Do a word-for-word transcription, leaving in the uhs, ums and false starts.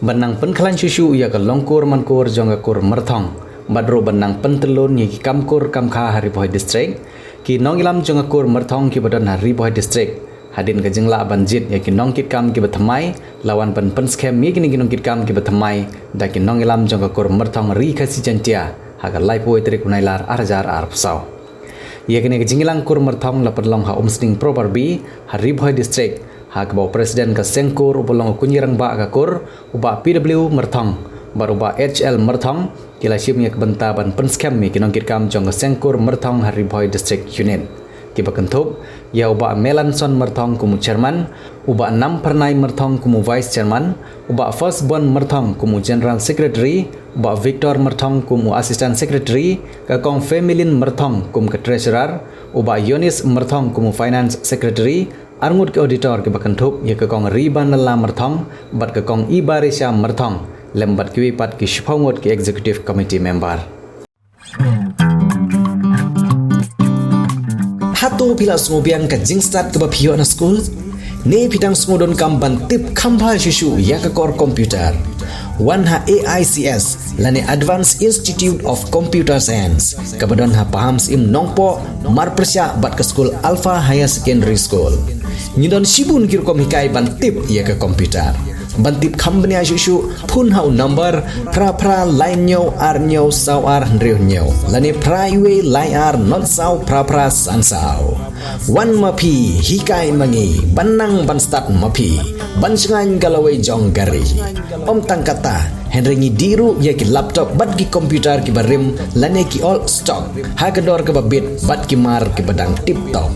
Ban nang pynkhlaiñ shuh shuh ïa ka longkur mankur jong ka kur Myrthong bad ruh ban nang pyntyllun ïa ki kam kur kam kha ha Ri Bhoi District, ki nongïalam jong ka kur Myrthong kiba don ha Ri Bhoi District, hadien ka jinglah ban jied ïa ki nongkitkam kiba thymmai, la wan ban pynskhem ïa kine ki nongkitkam kiba thymmai da ki nongïalam jong ka kur Myrthong Ri Khasi Jaiñtia ha ka laiphew tarik u Nailar ar hajar arphew saw. Ïa kane ka jingïalang kur Myrthong la pynlong ha Umsning Property ha Ri Bhoi District, ha kaba u President ka seng kur uba long u Kynja Rangbah ka kur, u Bah P W Myrthong bad u Bah H L Myrthong ki la shim ïa ka bynta ban pynskhem ïa ki nongkitkam jong ka seng kur Myrthong ha Ri Bhoi District Unit, kiba kynthup ïa u Bah Melanson Myrthong kum u Chairman, u Bah Namphyrnai Myrthong kum u Vice Chairman, u Bah Firstborn Myrthong kum u General Secretary, u Bah Victor Myrthong kum u Assistant Secretary, ka Kong Femilin Myrthong kum ka Treasurer, u Bah Yonis Myrthong kum u Finance Secretary, arngut ki auditor kiba kynthup ïa ka Kong Ribanala Myrthong bad ka Kong Ibarisha Myrthong, lem bad kiwei pat ki shiphew ngut ki Executive Committee Member. Hato phi la sngewbiang ka jingstad kaba phi ïoh na skul? Ne phi dang sngewdonkam ban tip kham bha shuh shuh ïa ka kor computer? Wan ha A I C S lane Advanced Institute of Computer Science, kaba don ha Pahamsyiem Nongpoh, marpyrshah bad ka skul Alpha Higher Secondary School. Ngi don shibun ki rukom hikai ban tip ïa ka computer. Ban tip kham bniah shuh shuh, phone ha u number phra phra lai hynñiew ar hynñiew saw ar hynriew hynñiew lane phra wei lai ar not saw phra phra san saw. Wan ma phi, hikai ma ngi, ban nang ban stad ma phi, ban shngaiñ ka lawei jong ka ri. Ym tang katta, hynrei ngi dih ruh ïa ki laptop bad ki computer kiba rim lane ki old stock ha ka dor kaba bit bad ki mar kiba dang tip top.